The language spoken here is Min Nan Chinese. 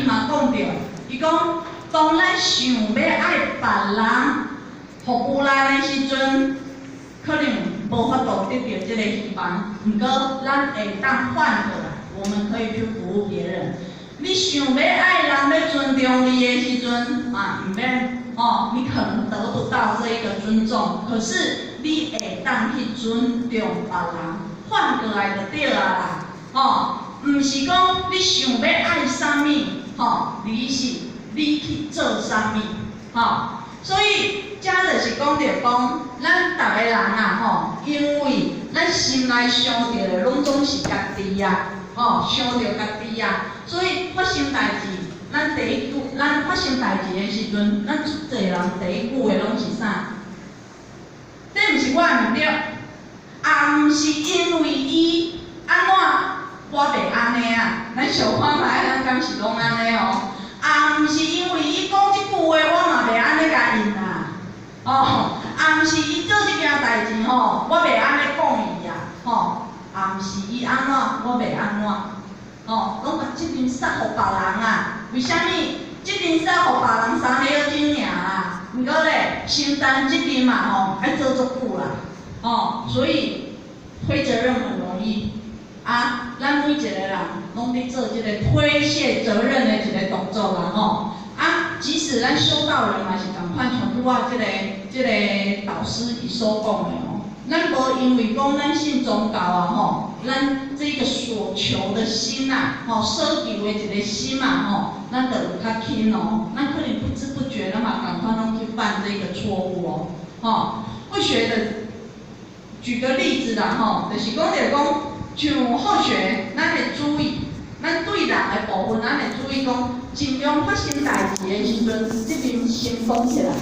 伊嘛講著，伊講當咱想欲愛別人服務咱的時陣，可能無法度得著這个希望，毋過咱會當反過來，我們可以去服務別人。你想欲愛人欲尊重你的時陣，啊，毋免哦，你可能得不到這一個尊重，可是你會當去尊重別人，反過來就對啊啦，吼，毋是講你想欲愛啥物，吼，而是你去做啥物，吼，所以這就是講著講，咱逐个人啊，吼，因為咱心內想著的攏總是家己啊，吼，想著家己啊，所以發生代誌，咱第一句，咱發生代誌的時陣，咱足濟人第一句話攏是啥？這毋是我的毋對，也毋是因為伊按怎，我袂按呢啊。咱想看覓，咱敢是攏按呢哦？也毋是因為伊講這句話，我嘛袂按呢共應啊。哦，也毋是伊做這件代誌吼，我袂按呢講伊啊，吼，也毋是伊按怎，我袂按怎，吼，攏共責任捒予別人啊？為啥物？責任捒予別人3秒鐘爾啊？毋過咧，承擔責任嘛吼，愛做足久啦，吼，所以推責任很容易，啊，咱每一個人攏佇做這个推卸責任的一个動作啦，吼。啊，即使咱修道人嘛是仝款，像拄仔這個導師伊所講的哦，咱無因為講咱信宗教啊吼，咱這個所求的心啊，吼，所求的一個心啊吼，咱就有較輕哦，咱可能不知不覺咱嘛仝款攏去犯這個錯誤哦，吼，佛學的，舉個例子啦吼，就是講著講，像佛學，咱會注意，咱對人的部分，咱會注意講，盡量發生代誌的時陣，責任先講起來。